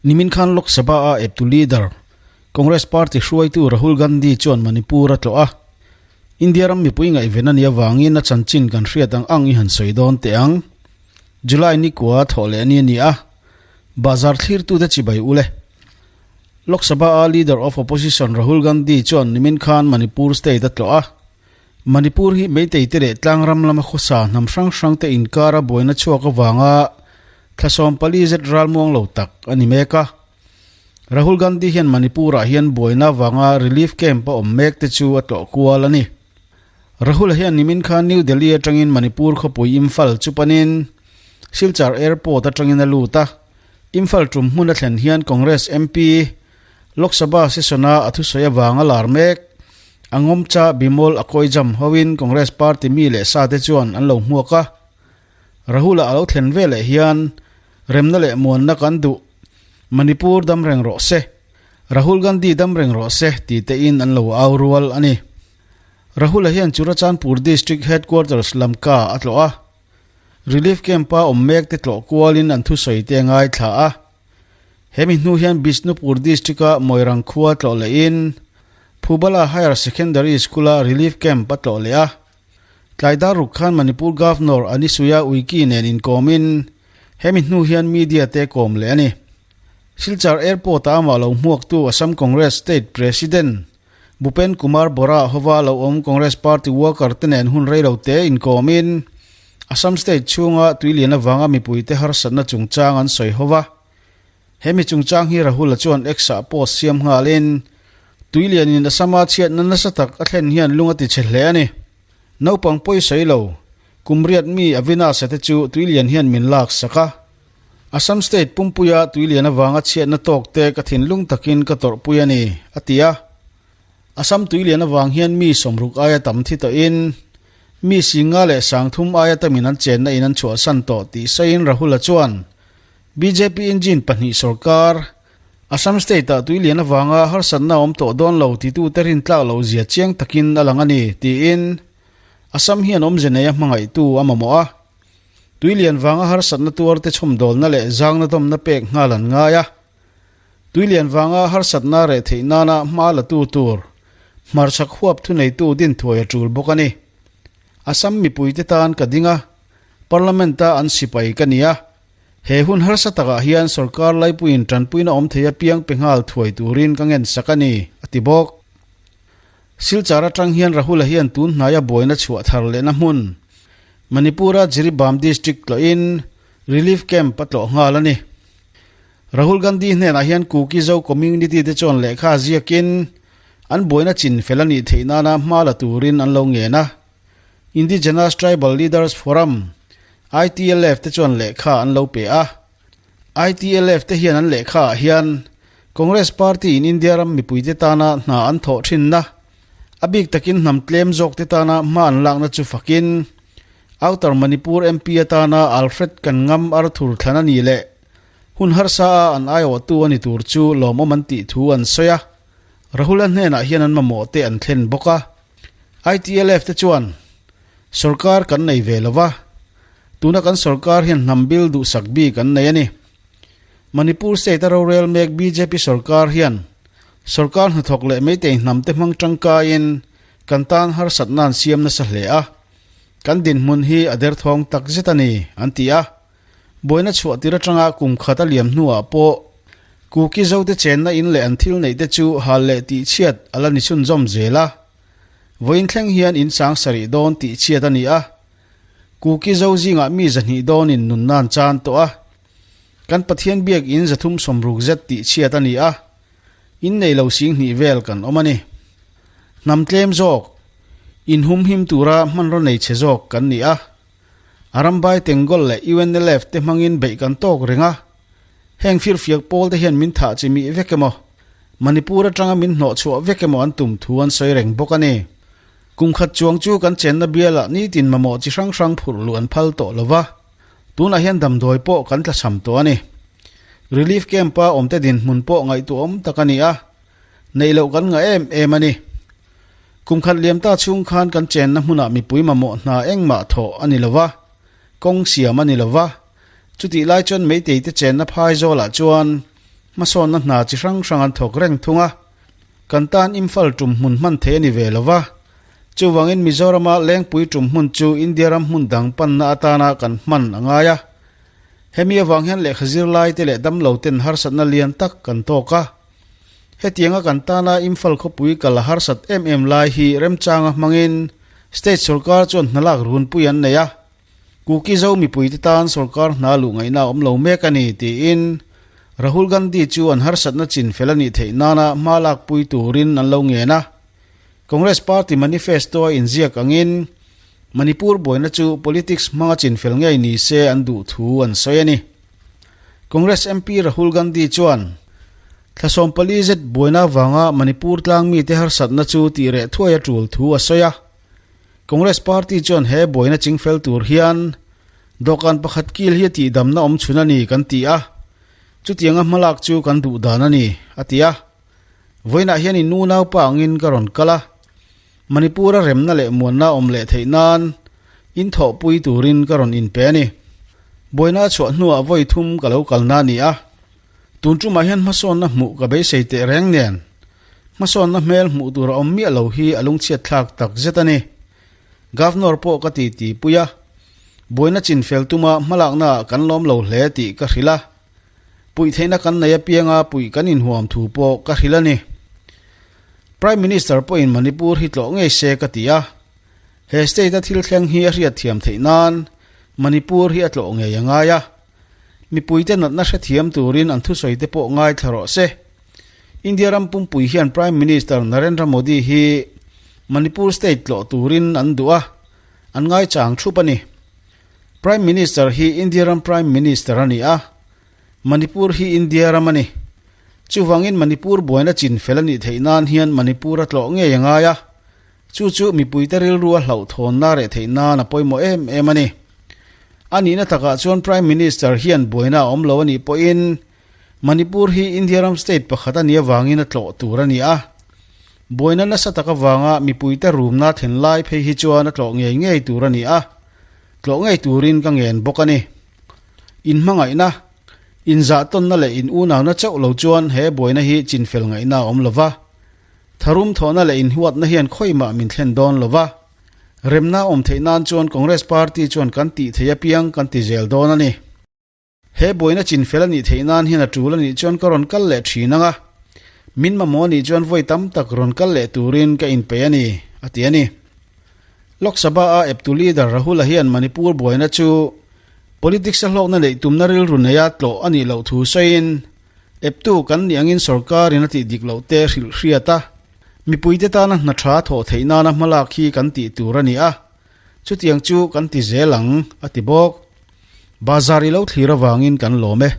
Nimin khan Lok Sabha a eptu leader, Congress party hruaitu Rahul Gandhi chuan Manipur a tlawh a. India ram mipui ngaihven a nih avangin a chanchin kan hriat ang ang i han sawi dawn teh ang. July nikua thawh leh ni a ni a, bazar thlirtute chibai ul e. Lok Sabha a Leader of Opposition Rahul Gandhi chuan nimin khan Manipur state a tlawh a. Manipur hi Meitei te leh tlangram lama khawsa hnam hrang hrang te inkara buaina chhuak avanga thla 14 zet ralmuang lo tak a ni mek a. Rahul Gandhi hian Manipur-ah hian buaina avanga relief camp a awm mek te chu a tlawh kual a ni. Rahul-a hian nimin khan New Delhi atangin Manipur khawpui Imphal chu panin Silchar Airport atangin a lut a. Imphal tum hmun a thlen hian Congress MP, Lok Sabha session-a a thusawi avanga lar mek. Angawmcha Bimol Akoijam hoin Congress party mi leh sa te chuan an lo hmuak a. Rahul-a a lo thlen veleh hian remna leh muanna kan duh, Manipur dam reng rawh se, Rahul Gandhi dam reng rawh se ti tein an lo au rual a ni. Rahul-a hian Churachandpur District Headquarters Lamka a tlawh a. Relief Camp-a awm mek te tlawh kualin an thusawi te a ngaithla a. Hemi hnu hian Bishnupur District-a Moirang khua tlawh lehin Phubala Higher Secondary School-a Relief Camp a tlawh leh a. Tlaidar ruk khan Manipur Governor Anisuya Uikey nen inkawmin hemi hnu hian media te kawm leh a ni. Silchar Airport-a amah lo hmuaktu Assam Congress State President Bhupen Kumar Bora hova lo awm Congress Party worker te nen hun reilo te inkawmin Assam State chhunga tuilian avanga mipuite harsatna chungchang an sawi hova. Hemi chungchang hi Rahul-a chuan X-ah post siam nghalin, Tuilianin Assam-a chhiatna nasa tak a thlen hian lung a tichhe hle a ni. Naupang pawi sawi lo, kum riat mi Avinash-a te chu tuilian hian min lak sak a. Assam State pumpuia tuilian avanga chhiatna tawk te ka thinlung takin ka tawrhpui a ni, a ti a. Assam tuilian avang hian mi 60 aia tam thi tawhin, mi 50 leh 30 aia tamin an chenna in an chhuahsan tawh tih sawiin Rahul-a chuan bjp engine pahnih sorkar, Assam State-ah tuilian avanga harsatna awm tawh dawn lo titute rintlak loh zia chiang takin a lang a ni, tiin Assam hian awmze neia hmangaihtu a mamawh a. Tuilian vanga harsatna tuarte chhawmdawlna leh zangna dawmna pek nghal an ngai a. Tuilian vanga harsatna reh theih nana hma la tu tur hmarchhak huap thuneitu dinthuai a tul bawk a ni. Assam mipuite tan ka ding a, Parliament-a an sipai ka ni a. He hun harsa takah hian sorkar laipuiin tanpuina awm thei apiang pe nghal thuai turin ka ngensak a ni, a ti bawk. Silchar atang hian Rahul-a hian tun hnaia buaina chhuah thar lehna hmun, Manipur-a Jiribam District tlawhin Relief Camp a tlawh nghal a ni. Rahul Gandhi hnenah hian Kuki Zo Community te chuan lehkha ziakin an buaina chin fel a nih theih nana hma la turin an lo ngen a. Indigenous Tribal Leaders Forum, ITLF, te chuan lehkha an lo pe a. ITLF te hian an lehkha ah hian Congress Party in India ram mipuite tana hna an thawh thinna, a bik takin hnam tlem zawk te tana hma an lakna chu fakin Outer Manipur MP atana Alfred Kanngam Arthur thlan a ni leh hun harsa a an aiawhtu a ni tur chu lawmawm an tih thu an sawi a. Rahul-a hnenah hian an mamawh te an thlen bawk a. ITLF te chuan Sorkar kan nei ve lova, tuna kan sorkar hian hnam bil duhsak bik an nei a ni. Manipur state a rorel mek bjp sorkar hian sorkar hnathawk leh meitei hnam te hmang tangkaiin kan tan harsatna an siam nasa hle a, kan dinhmun hi a derthawng tak zet a ni, an ti a. Buaina chhuah tir atanga kum khat a liam hnuah pawh Kuki Zote chenna in leh an thil neih te chu hal leh tihchhiat a la ni chhunzawm zel a. Vawiin thleng hian in sang sarih dawn tihchhiat a ni a. Kuki Zo zingah mi 200 dawnin nunna an chan tawh a. Kan Pathian biak in 360 zet tihchhiat a ni a. In nei lo 2000 vel kan awm a ni. Hnam tlem zawk, in humhim tura hmanraw nei chhe zawk kan ni a. Arambai Tengol leh UNLF te hmangin beih kan tawk reng a, heng firfiak pawl te hian min thah chi mih vek emaw, Manipur atanga min hnawh chhuah vek emaw an tum thu an sawi reng bawk a ni. Kum khat chuang chu kan chenna bialah nitin mamawh chi hrang hrang phurh luh an phal tawh lo va, tunah hian damdawi pawh kan tlachham tawh a ni. Relief camp-a awmte dinhmun pawh ngaihtuahawm tak a ni a. Neih loh kan ngah em em a ni. Kum khat liam ta chhung khan kan chenna hmunah mipui mamawh hna engmah thawh a ni lo va, kawng siam a ni lo va. Chutih lai chuan Meitei te chenna phai zawlah chuan Hmasawnna hna chi hrang hrang an thawk reng thung a, kan tan Imphal tum hmun hman thei a ni ve lo va. Chuvangin Mizorama Lengpui tum hmun chu India ram hmun dang panna atana kan hman a ngai a. Hemi avang hian lehkha zirlaite leh damloten harsatna lian tak kan tawk a. Hetianga kan tana Imphal khawpui kal a harsat em em lai hi remchanga hmangin State sorkar chuan hnalak runpui an nei a. Kuki Zo mipuite tan sorkar hna luh ngaihna a awm lo mek a ni, tiin Rahul Gandhi chu an harsatna chin fel a nih theih nana hma lakpui turin an lo ngen a. Congress Party manifesto a inziak angin Manipur buaina chu politics hmanga chin fel ngei ni se an duh thu an sawi a ni. Congress MP Rahul Gandhi chuan, Thla 14 zet buaina avanga Manipur tlang mite harsatna chu tih reh thuai a tul thu a sawi a. Congress Party chuan he buaina chingfel tur hian dawhkan pakhat kil hi a tihdamna awm chhun a ni kan ti a, chutianga hmalak chu kan duh dan a ni, a ti a. Vawiinah hian in unaupa angin ka rawn kal a, Manipur-a remna leh muanna awm leh theih nan in thawhpui turin ka rawn inpe a ni. Buaina a chhuah hnuah vawi thum ka lo kalna a ni a, tun tumah hian hmasawnna hmuh ka beisei teh reng nen Hmasawnna hmel hmuh tur a awm miah lo hi a lungchhiat thlak tak zet a ni. Governor pawh ka ti ti pui a, buaina chinfel tuma hmalakna ah kan lawm lo hle tih ka hrilh a, puih theihna kan nei apianga puih kan inhuam thu pawh ka hrilh a ni. Prime Minister pawhin Manipur hi tlawh ngei se ka ti a, he state a thil thleng hi a hriatthiam theih nan Manipur hi a tlawh ngei a ngai a, mipuite natna hrethiam turin an thusawite pawh ngaithla rawh se. India ram pumpui hian Prime Minister Narendra Modi hi Manipur state tlawh turin an duh a, an ngaichang thup a ni. Prime Minister hi India ram Prime Minister a ni a, Manipur hi India ram a ni. Chuvangin Manipur buaina chin fel a nih theih nan hian Manipur a tlawh ngei a ngai a, chu chu mipuite rilru a hlauhthawnna reh theih nan a pawimawh em em a ni. A nihna takah chuan Prime Minister hian buaina a awm lo a nih pawhin Manipur hi India ram state pakhat a nih avangin a tlawh tur a ni a. Buaina nasa tak avanga mipuite rumna thlen lai phei hi chuan a tlawh ngei ngei tur a ni a, tlawh ngei turin ka ngen bawk a ni. Inhmangaihna, inzahtawnna leh in unauna chauh lo chuan he buaina hi chinfel ngaihna a awm lo va. Tharum thawhna leh inhuatna hian khawimah min thlen dawn lo va. Remna awm theih nan chuan Congress Party chuan kan tih theih apiang kan ti zel dawn a ni. He buaina chinfel a nih theih nan hian a tul a nih chuan ka rawn kal leh thin ang a, min mamawh a nih chuan vawi tam tak rawn kal leh turin ka inpeih a ni, a ti a ni. Lok Sabha-a eptu leader Rahul-a hian Manipur buaina chu politics-a hlawkna neih tumna rilru neia tlawh a nih loh thu sawiin, eptu kan nih angin sorkarin a tih dik loh te hrilh hriat a, mipuite tana hna tha thawh theih nana hmalak hi kan tih tur a ni a, Chutiang chu kan ti zel ang, a ti bawk. Bazar i lo thlir avangin kan lawm e.